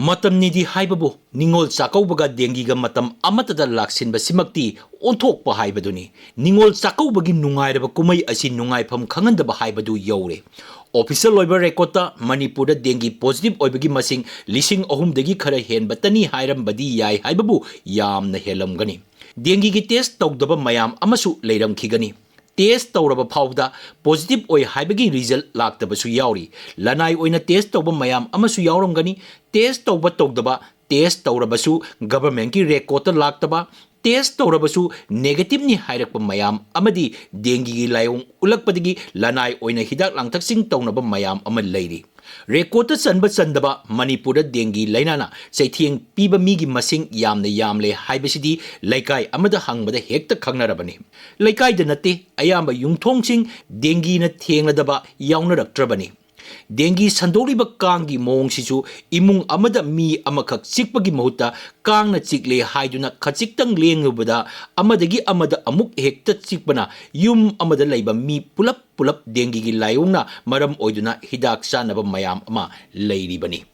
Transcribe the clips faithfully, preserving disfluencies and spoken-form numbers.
ꯃꯇꯝꯅꯤꯗꯤ ꯍꯥꯏꯕꯕꯨ ꯅꯤꯉꯣꯜ ꯆꯥꯛꯀꯧꯕꯒ ꯗꯦꯡꯒꯤꯒ ꯃꯇꯝ ꯑꯃꯠꯇꯗ ꯂꯥꯛꯁꯤꯟꯕꯁꯤꯃꯛꯇꯤ ꯑꯣꯟꯊꯣꯛꯄ ꯍꯥꯏꯕꯗꯨꯅꯤ꯫ ꯅꯤꯉꯣꯜ ꯆꯥꯛꯀꯧꯕꯒꯤ ꯅꯨꯡꯉꯥꯏꯔꯕ ꯀꯨꯝꯍꯩ ꯑꯁꯤ ꯅꯨꯡꯉꯥꯏꯐꯝ ꯈꯪꯍꯟꯗꯕ ꯍꯥꯏꯕꯗꯨ ꯌꯧꯔꯦ꯫ ꯑꯣꯐꯤꯁꯤꯌꯦꯜ ꯑꯣꯏꯕ ꯔꯦꯀꯣꯔꯠꯇ ꯃꯅꯤꯄꯨꯔꯗ ꯗꯦꯡꯒꯤ ꯄꯣꯖꯤꯇꯤꯚ ꯑꯣꯏꯕꯒꯤ ꯃꯁꯤꯡ ꯂꯤꯁꯤꯡ ꯑꯍꯨꯝꯗꯒꯤ ꯈꯔ ꯍꯦꯟꯕꯇꯅꯤ ꯍꯥꯏꯔꯝꯕꯗꯤ ꯌꯥꯏ ꯍꯥꯏꯕꯕꯨ ꯌꯥꯝꯅ ꯍꯦꯜꯂꯝꯒꯅꯤ꯫ ꯗꯦꯡꯒꯤꯒꯤ ꯇꯦꯁ ꯇꯧꯗꯕ ꯃꯌꯥꯝ ꯑꯃꯁꯨ ꯂꯩꯔꯝꯈꯤꯒꯅꯤ꯫ ꯇꯦꯁ ꯇꯧꯔꯕ ꯐꯥꯎꯕꯗ ꯄꯣꯖꯤꯇꯤꯚ ꯑꯣꯏ ꯍꯥꯏꯕꯒꯤ ꯔꯤꯖꯜ ꯂꯥꯛꯇꯕꯁꯨ ꯌꯥꯎꯔꯤ꯫ ꯂꯅꯥꯏ ꯑꯣꯏꯅ ꯇꯦꯁ ꯇꯧꯕ ꯃꯌꯥꯝ ꯑꯃꯁꯨ ꯌꯥꯎꯔꯝꯒꯅꯤ꯫ ꯇꯦꯁ ꯇꯧꯕ ꯇꯧꯗꯕ, ꯇꯦꯁ ꯇꯧꯔꯕꯁꯨ ꯒꯚꯔꯟꯃꯦꯟꯠꯀꯤ ꯔꯦꯀꯣꯔꯠꯇ ꯂꯥꯛꯇꯕ, ꯇꯦꯁ ꯇꯧꯔꯕꯁꯨ ꯅꯦꯒꯦꯇꯤꯚꯅꯤ ꯍꯥꯏꯔꯛꯄ ꯃꯌꯥꯝ ꯑꯃꯗꯤ ꯗꯦꯡꯒꯤꯒꯤ ꯂꯥꯏꯑꯣꯡ ꯎꯠꯂꯛꯄꯗꯒꯤ ꯂꯅꯥꯏ ꯑꯣꯏꯅ ꯍꯤꯗꯥꯛ ꯂꯥꯡꯊꯛꯁꯤꯡ ꯇꯧꯅꯕ ꯃꯌꯥꯝ ꯑꯃ ꯂꯩꯔꯤ꯫ ꯔꯦꯀꯣꯔꯠꯇ ꯆꯟꯕ ꯆꯟꯗꯕ, ꯃꯅꯤꯄꯨꯔꯗ ꯗꯦꯡꯒꯤ ꯂꯥꯏꯅꯥꯅ ꯆꯩꯊꯦꯡ ꯄꯤꯕ ꯃꯤꯒꯤ ꯃꯁꯤꯡ ꯌꯥꯝꯅ ꯌꯥꯝꯂꯦ ꯍꯥꯏꯕꯁꯤꯗꯤ ꯂꯩꯀꯥꯏ ꯑꯃꯗ ꯍꯪꯕꯗ ꯍꯦꯛꯇ ꯈꯪꯅꯔꯕꯅꯤ꯫ ꯂꯩꯀꯥꯏꯗ ꯅꯠꯇꯦ, ꯑꯌꯥꯝꯕ ꯌꯨꯝꯊꯣꯡꯁꯤꯡ ꯗꯦꯡꯒꯤꯅ ꯊꯦꯡꯂꯗꯕ ꯌꯥꯎꯅꯔꯛꯇ꯭ꯔꯕꯅꯤ꯫ ꯗꯦꯡꯒꯤ ꯁꯟꯗꯣꯛꯂꯤꯕ ꯀꯥꯡꯒꯤ ꯃꯑꯣꯡꯁꯤꯁꯨ ꯏꯃꯨꯡ ꯑꯃꯗ ꯃꯤ ꯑꯃꯈꯛ ꯆꯤꯛꯄꯒꯤ ꯃꯍꯨꯠꯇ ꯀꯥꯡꯅ ꯆꯤꯛꯂꯦ ꯍꯥꯏꯗꯨꯅ ꯈꯖꯤꯛꯇꯪ ꯂꯦꯡꯂꯨꯕꯗ ꯑꯃꯗꯒꯤ ꯑꯃꯗ ꯑꯃꯨꯛ ꯍꯦꯛꯇ ꯆꯤꯛꯄꯅ ꯌꯨꯝ ꯑꯃꯗ ꯂꯩꯕ ꯃꯤ ꯄꯨꯂꯞ ꯄꯨꯂꯞ ꯗꯦꯡꯒꯤꯒꯤ ꯂꯥꯏꯑꯣꯡꯅ ꯃꯔꯝ ꯑꯣꯏꯗꯨꯅ ꯍꯤꯗꯥꯛ ꯆꯥꯅꯕ ꯃꯌꯥꯝ ꯑꯃ ꯂꯩꯔꯤꯕꯅꯤ꯫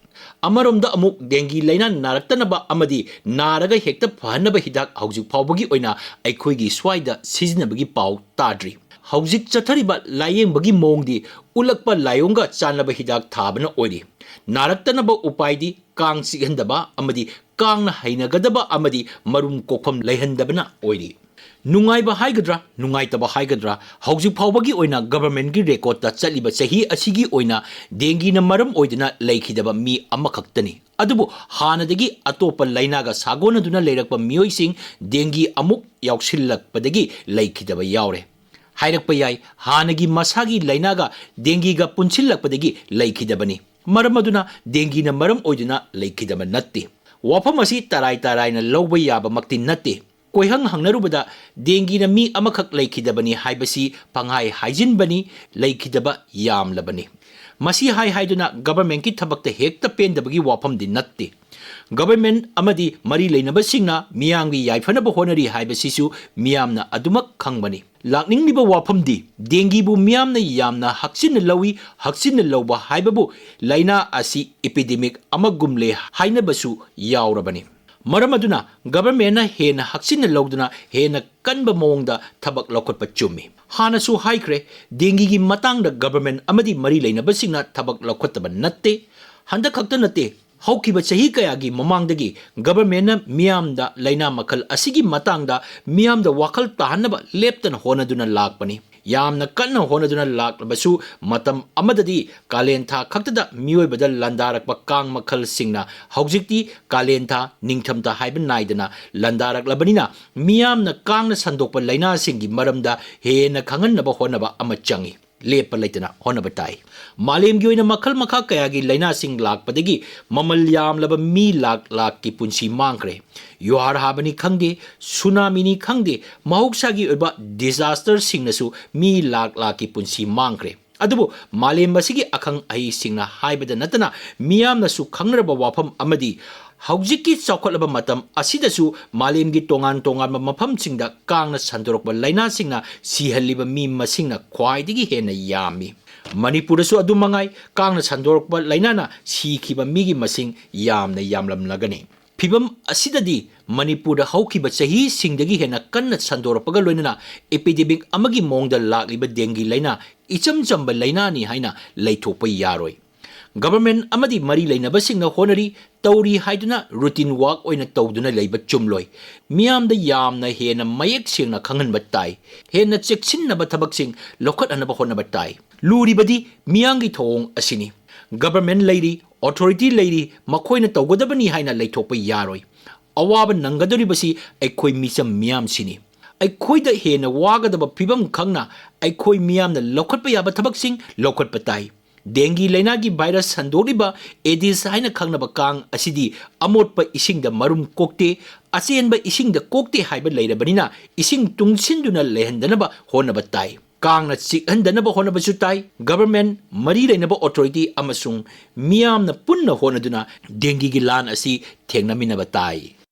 ꯑꯃꯔꯣꯝꯗ ꯑꯃꯨꯛ ꯗꯦꯡꯒꯤ ꯂꯥꯏꯅꯥ ꯅꯥꯔꯛꯇꯅꯕ ꯑꯃꯗꯤ ꯅꯥꯔꯒ ꯍꯦꯛꯇ ꯐꯍꯟꯅꯕ ꯍꯤꯗꯥꯛ ꯍꯧꯖꯤꯛ ꯐꯥꯎꯕꯒꯤ ꯑꯣꯏꯅ ꯑꯩꯈꯣꯏꯒꯤ ꯁ꯭ꯋꯥꯏꯗ ꯁꯤꯖꯤꯟꯅꯕꯒꯤ ꯄꯥꯎ ꯇꯥꯗ꯭ꯔꯤ꯫ ꯍꯧꯖꯤꯛ ꯆꯠꯊꯔꯤꯕ ꯂꯥꯏꯌꯦꯡꯕꯒꯤ ꯃꯑꯣꯡꯗꯤ ꯎꯠꯂꯛꯄ ꯂꯥꯏꯑꯣꯡꯒ ꯆꯥꯟꯅꯕ ꯍꯤꯗꯥꯛ ꯊꯥꯕꯅ ꯑꯣꯏꯔꯤ꯫ ꯅꯥꯔꯛꯇꯅꯕ ꯎꯄꯥꯏꯗꯤ ꯀꯥꯡ ꯆꯤꯛꯍꯟꯗꯕ ꯑꯃꯗꯤ ꯀꯥꯡꯅ ꯍꯩꯅꯒꯗꯕ ꯑꯃꯗꯤ ꯃꯔꯨꯝ ꯀꯣꯛꯐꯝ ꯂꯩꯍꯟꯗꯕꯅ ꯑꯣꯏꯔꯤ꯫ ꯅꯨꯡꯉꯥꯏꯕ ꯍꯥꯏꯒꯗ꯭ꯔꯥ, ꯅꯨꯡꯉꯥꯏꯇꯕ ꯍꯥꯏꯒꯗ꯭ꯔꯥ, ꯍꯧꯖꯤꯛ ꯐꯥꯎꯕꯒꯤ ꯑꯣꯏꯅ ꯒꯚꯔꯟꯃꯦꯟꯠꯀꯤ ꯔꯦꯀꯣꯔꯠꯇ ꯆꯠꯂꯤꯕ ꯆꯍꯤ ꯑꯁꯤꯒꯤ ꯑꯣꯏꯅ ꯗꯦꯡꯒꯤꯅ ꯃꯔꯝ ꯑꯣꯏꯗꯨꯅ ꯂꯩꯈꯤꯗꯕ ꯃꯤ ꯑꯃꯈꯛꯇꯅꯤ꯫ ꯑꯗꯨꯕꯨ ꯍꯥꯟꯅꯗꯒꯤ ꯑꯇꯣꯞꯄ ꯂꯥꯏꯅꯥꯒ ꯁꯥꯒꯣꯟꯅꯗꯨꯅ ꯂꯩꯔꯛꯄ ꯃꯤꯑꯣꯏꯁꯤꯡ ꯗꯦꯡꯒꯤ ꯑꯃꯨꯛ ꯌꯥꯎꯁꯤꯜꯂꯛꯄꯗꯒꯤ ꯂꯩꯈꯤꯗꯕ ꯌꯥꯎꯔꯦ꯫ ꯍꯥꯏꯔꯛꯄ ꯌꯥꯏ, ꯍꯥꯟꯅꯒꯤ ꯃꯁꯥꯒꯤ ꯂꯥꯏꯅꯥꯒ ꯗꯦꯡꯒꯤꯒ ꯄꯨꯟꯁꯤꯜꯂꯛꯄꯗꯒꯤ ꯂꯩꯈꯤꯗꯕꯅꯤ꯫ ꯃꯔꯝ ꯑꯗꯨꯅ ꯗꯦꯡꯒꯤꯅ ꯃꯔꯝ ꯑꯣꯏꯗꯨꯅ ꯂꯩꯈꯤꯗꯕ ꯅꯠꯇꯦ꯫ ꯋꯥꯐꯝ ꯑꯁꯤ ꯇꯔꯥꯏ ꯇꯔꯥꯏꯅ ꯂꯧꯕ ꯌꯥꯕꯃꯛꯇꯤ ꯅꯠꯇꯦ꯫ ꯀꯣꯏꯍꯪ ꯍꯪꯅꯔꯨꯕꯗ ꯗꯦꯡꯒꯤꯅ ꯃꯤ ꯑꯃꯈꯛ ꯂꯩꯈꯤꯗꯕꯅꯤ ꯍꯥꯏꯕꯁꯤ ꯄꯪꯍꯥꯏ ꯍꯥꯏꯖꯤꯟꯕꯅꯤ, ꯂꯩꯈꯤꯗꯕ ꯌꯥꯝꯂꯕꯅꯤ꯫ ꯃꯁꯤ ꯍꯥꯏ ꯍꯥꯏꯗꯨꯅ ꯒꯚꯔꯟꯃꯦꯟꯠꯀꯤ ꯊꯕꯛꯇ ꯍꯦꯛꯇ ꯄꯦꯟꯗꯕꯒꯤ ꯋꯥꯐꯝꯗꯤ ꯅꯠꯇꯦ꯫ ꯒꯚꯔꯟꯃꯦꯟꯠ ꯑꯃꯗꯤ ꯃꯔꯤ ꯂꯩꯅꯕꯁꯤꯡꯅ ꯃꯤꯌꯥꯝꯒꯤ ꯌꯥꯏꯐꯅꯕ ꯍꯣꯠꯅꯔꯤ ꯍꯥꯏꯕꯁꯤꯁꯨ ꯃꯤꯌꯥꯝꯅ ꯑꯗꯨꯃꯛ ꯈꯪꯕꯅꯤ꯫ ꯂꯥꯛꯅꯤꯡꯂꯤꯕ ꯋꯥꯐꯝꯗꯤ, ꯗꯦꯡꯒꯤꯕꯨ ꯃꯤꯌꯥꯝꯅ ꯌꯥꯝꯅ ꯍꯛꯆꯤꯟꯅ ꯂꯧꯏ, ꯍꯛꯆꯤꯟꯅ ꯂꯧꯕ ꯍꯥꯏꯕꯕꯨ ꯂꯥꯏꯅꯥ ꯑꯁꯤ ꯏꯄꯤꯗꯦꯃꯤꯛ ꯑꯃꯒꯨꯝꯂꯦ ꯍꯥꯏꯅꯕꯁꯨ ꯌꯥꯎꯔꯕꯅꯤ꯫ ꯃꯔꯝ ꯑꯗꯨꯅ ꯒꯚꯔꯟꯃꯦꯟꯠꯅ ꯍꯦꯟꯅ ꯍꯛꯆꯤꯟꯅ ꯂꯧꯗꯨꯅ ꯍꯦꯟꯅ ꯀꯟꯕ ꯃꯑꯣꯡꯗ ꯊꯕꯛ ꯂꯧꯈꯠꯄ ꯆꯨꯝꯃꯤ꯫ ꯍꯥꯟꯅꯁꯨ ꯍꯥꯏꯈ꯭ꯔꯦ, ꯗꯦꯡꯒꯤꯒꯤ ꯃꯇꯥꯡꯗ ꯒꯚꯔꯟꯃꯦꯟꯠ ꯑꯃꯗꯤ ꯃꯔꯤ ꯂꯩꯅꯕꯁꯤꯡꯅ ꯊꯕꯛ ꯂꯧꯈꯠꯇꯕ ꯅꯠꯇꯦ꯫ ꯍꯟꯗꯛ ꯈꯛꯇ ꯅꯠꯇꯦ, ꯍꯧꯈꯤꯕ ꯆꯍꯤ ꯀꯌꯥꯒꯤ ꯃꯃꯥꯡꯗꯒꯤ ꯒꯚꯔꯟꯃꯦꯟꯠꯅ ꯃꯤꯌꯥꯝꯗ ꯂꯥꯏꯅꯥ ꯃꯈꯜ ꯑꯁꯤꯒꯤ ꯃꯇꯥꯡꯗ ꯃꯤꯌꯥꯝꯗ ꯋꯥꯈꯜ ꯇꯥꯍꯟꯅꯕ ꯂꯦꯞꯇꯅ ꯍꯣꯠꯅꯗꯨꯅ ꯂꯥꯛꯄꯅꯤ꯫ ꯌꯥꯝꯅ ꯀꯟꯅ ꯍꯣꯠꯅꯗꯨꯅ ꯂꯥꯛꯂꯕꯁꯨ, ꯃꯇꯝ ꯑꯃꯗꯗꯤ ꯀꯥꯂꯦꯟ ꯊꯥ ꯈꯛꯇꯗ ꯃꯤꯑꯣꯏꯕꯗ ꯂꯥꯟꯗꯥꯔꯛꯄ ꯀꯥꯡ ꯃꯈꯜꯁꯤꯡꯅ ꯍꯧꯖꯤꯛꯇꯤ ꯀꯥꯂꯦꯟ ꯊꯥ, ꯅꯤꯡꯊꯝꯊꯥ ꯍꯥꯏꯕ ꯅꯥꯏꯗꯅ ꯂꯥꯟꯗꯥꯔꯛꯂꯕꯅꯤꯅ, ꯃꯤꯌꯥꯝꯅ ꯀꯥꯡꯅ ꯁꯟꯗꯣꯛꯄ ꯂꯥꯏꯅꯥꯁꯤꯡꯒꯤ ꯃꯔꯝꯗ ꯍꯦꯟꯅ ꯈꯪꯍꯟꯅꯕ ꯍꯣꯠꯅꯕ ꯑꯃ ꯆꯪꯏ꯫ ꯂꯦꯞꯄ ꯂꯩꯇꯅ ꯍꯣꯠꯅꯕ ꯇꯥꯏ꯫ ꯃꯥꯂꯦꯝꯒꯤ ꯑꯣꯏꯅ ꯃꯈꯜ ꯃꯈꯥ ꯀꯌꯥꯒꯤ ꯂꯥꯏꯅꯥꯁꯤꯡ ꯂꯥꯛꯄꯗꯒꯤ ꯃꯃꯜ ꯌꯥꯝꯂꯕ ꯃꯤ ꯂꯥꯛ ꯂꯥꯛꯀꯤ ꯄꯨꯟꯁꯤ ꯃꯥꯡꯈ꯭ꯔꯦ꯫ ꯌꯨꯍꯥꯔ ꯍꯥꯕꯅꯤ ꯈꯪꯗꯦ, ꯁꯨꯅꯥꯃꯤꯅꯤ ꯈꯪꯗꯦ, ꯃꯍꯧꯁꯥꯒꯤ ꯑꯣꯏꯕ ꯗꯤꯖꯥꯁꯇꯔꯁꯤꯡꯅꯁꯨ ꯃꯤ ꯂꯥꯛ ꯂꯥꯛꯀꯤ ꯄꯨꯟꯁꯤ ꯃꯥꯡꯈ꯭ꯔꯦ꯫ ꯑꯗꯨꯕꯨ ꯃꯥꯂꯦꯝ ꯑꯁꯤꯒꯤ ꯑꯈꯪ ꯑꯍꯩꯁꯤꯡꯅ ꯍꯥꯏꯕꯗ ꯅꯠꯇꯅ ꯃꯤꯌꯥꯝꯅꯁꯨ ꯈꯪꯅꯔꯕ ꯋꯥꯐꯝ ꯑꯃꯗꯤ, ꯍꯧꯖꯤꯛꯀꯤ ꯆꯥꯎꯈꯠꯂꯕ ꯃꯇꯝ ꯑꯁꯤꯗꯁꯨ ꯃꯥꯂꯦꯝꯒꯤ ꯇꯣꯉꯥꯟ ꯇꯣꯉꯥꯟꯕ ꯃꯐꯝꯁꯤꯡꯗ ꯀꯥꯡꯅ ꯁꯟꯗꯣꯔꯛꯄ ꯂꯥꯏꯅꯥꯁꯤꯡꯅ ꯁꯤꯍꯜꯂꯤꯕ ꯃꯤ ꯃꯁꯤꯡꯅ ꯈ꯭ꯋꯥꯏꯗꯒꯤ ꯍꯦꯟꯅ ꯌꯥꯝꯃꯤ꯫ ꯃꯅꯤꯄꯨꯔꯗꯁꯨ ꯑꯗꯨ ꯃꯉꯥꯏ, ꯀꯥꯡꯅ ꯁꯟꯗꯣꯔꯛꯄ ꯂꯥꯏꯅꯥꯅ ꯁꯤꯈꯤꯕ ꯃꯤꯒꯤ ꯃꯁꯤꯡ ꯌꯥꯝꯅ ꯌꯥꯝꯂꯝꯂꯒꯅꯤ꯫ ꯐꯤꯚꯝ ꯑꯁꯤꯗꯗꯤ ꯃꯅꯤꯄꯨꯔꯗ ꯍꯧꯈꯤꯕ ꯆꯍꯤꯁꯤꯡꯗꯒꯤ ꯍꯦꯟꯅ ꯀꯟꯅ ꯁꯟꯗꯣꯔꯛꯄꯒ ꯂꯣꯏꯅꯅ epidemic ꯑꯃꯒꯤ ꯃꯑꯣꯡꯗ ꯂꯥꯛꯂꯤꯕ ꯗꯦꯡꯒꯤ ꯂꯥꯏꯅꯥ ꯏꯆꯝ ꯆꯝꯕ ꯂꯥꯏꯅꯥꯅꯤ ꯍꯥꯏꯅ ꯂꯩꯊꯣꯛꯄ ꯌꯥꯔꯣꯏ꯫ ꯒꯚꯔꯟꯃꯦꯟꯠ ꯑꯃꯗꯤ ꯃꯔꯤ ꯂꯩꯅꯕꯁꯤꯡꯅ ꯍꯣꯠꯅꯔꯤ, ꯇꯧꯔꯤ ꯍꯥꯏꯗꯨꯅ ꯔꯨꯇꯤꯟ ꯋꯥꯔꯛ ꯑꯣꯏꯅ ꯇꯧꯗꯨꯅ ꯂꯩꯕ ꯆꯨꯝꯂꯣꯏ꯫ ꯃꯤꯌꯥꯝꯗ ꯌꯥꯝꯅ ꯍꯦꯟꯅ ꯃꯌꯦꯛ ꯁꯦꯡꯅ ꯈꯪꯍꯟꯕ ꯇꯥꯏ꯫ ꯍꯦꯟꯅ ꯆꯦꯛꯁꯤꯟꯅꯕ ꯊꯕꯛꯁꯤꯡ ꯂꯧꯈꯠꯍꯟꯅꯕ ꯍꯣꯠꯅꯕ ꯇꯥꯏ꯫ ꯂꯨꯔꯤꯕꯗꯤ ꯃꯤꯌꯥꯝꯒꯤ ꯊꯧꯑꯣꯡ ꯑꯁꯤꯅꯤ꯫ ꯒꯚꯔꯟꯃꯦꯟꯠ ꯂꯩꯔꯤ, ꯑꯣꯊꯣꯔꯤꯇꯤ ꯂꯩꯔꯤ, ꯃꯈꯣꯏꯅ ꯇꯧꯒꯗꯕꯅꯤ ꯍꯥꯏꯅ ꯂꯩꯊꯣꯛꯄ ꯌꯥꯔꯣꯏ꯫ ꯑꯋꯥꯕ ꯅꯪꯒꯗꯧꯔꯤꯕꯁꯤ ꯑꯩꯈꯣꯏ ꯃꯤꯆꯝ ꯃꯤꯌꯥꯝꯁꯤꯅꯤ꯫ ꯑꯩꯈꯣꯏꯗ ꯍꯦꯟꯅ ꯋꯥꯒꯗꯕ ꯐꯤꯚꯝ ꯈꯪꯅ ꯑꯩꯈꯣꯏ ꯃꯤꯌꯥꯝꯅ ꯂꯧꯈꯠꯄ ꯌꯥꯕ ꯊꯕꯛꯁꯤꯡ ꯂꯧꯈꯠꯄ ꯇꯥꯏ꯫ ꯗꯦꯡꯒꯤ ꯂꯥꯏꯅꯥꯒꯤ ꯚꯥꯏꯔꯁ ꯁꯟꯗꯣꯛꯂꯤꯕ ꯑꯦꯗꯤꯁ ꯍꯥꯏꯅ ꯈꯪꯅꯕ ꯀꯥꯡ ꯑꯁꯤꯗꯤ ꯑꯃꯣꯠꯄ ꯏꯁꯤꯡꯗ ꯃꯔꯨꯝ ꯀꯣꯛꯇꯦ, ꯑꯆꯦꯟꯕ ꯏꯁꯤꯡꯗ ꯀꯣꯛꯇꯦ ꯍꯥꯏꯕ ꯂꯩꯔꯕꯅꯤꯅ, ꯏꯁꯤꯡ ꯇꯨꯡꯁꯤꯟꯗꯨꯅ ꯂꯩꯍꯟꯗꯅꯕ ꯍꯣꯠꯅꯕ ꯇꯥꯏ꯫ ꯀꯥꯡꯅ ꯆꯤꯛꯍꯟꯗꯅꯕ ꯍꯣꯠꯅꯕꯁꯨ ꯇꯥꯏ꯫ ꯒꯚꯔꯟꯃꯦꯟꯠ, ꯃꯔꯤ ꯂꯩꯅꯕ ꯑꯣꯊꯣꯔꯤꯇꯤ ꯑꯃꯁꯨꯡ ꯃꯤꯌꯥꯝꯅ ꯄꯨꯟꯅ ꯍꯣꯠꯅꯗꯨꯅ ꯗꯦꯡꯒꯤꯒꯤ ꯂꯥꯟ ꯑꯁꯤ ꯊꯦꯡꯅꯃꯤꯟꯅꯕ ꯇꯥꯏ꯫